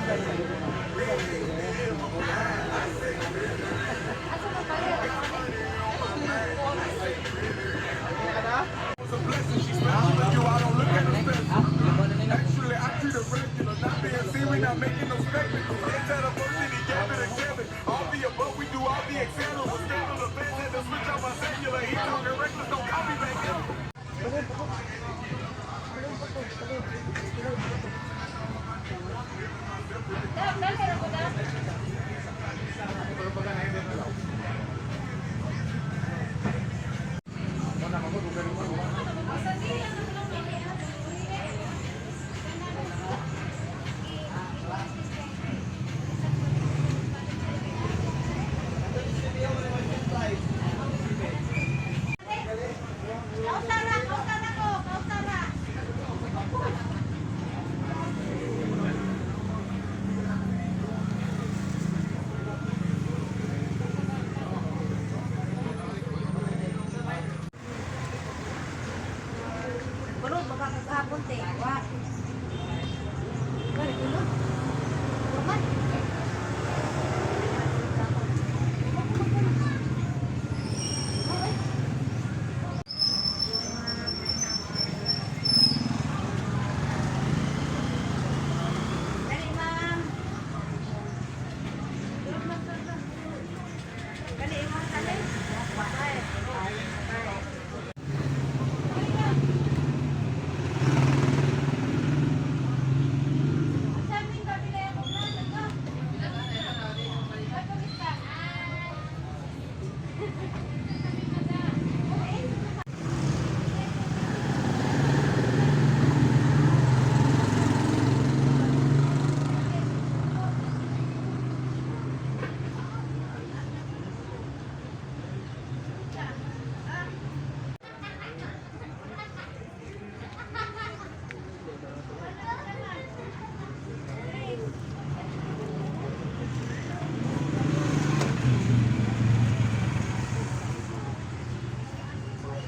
Asa man pare? It's a blessing. She special to you. I don't look at her special. Actually, I treat her regular. Not being seen, we not making no spectacle. They tell the first he gave it to Kevin. All the above, we do all the etc. Was scandal the fans had to switch out my cellular. He talking reckless, don't call me back ever. Dali ra ko da. Kausara, kausara ko, kausara. Kulod, baka kagahapon te. Wa. Bari kulod. Kuman.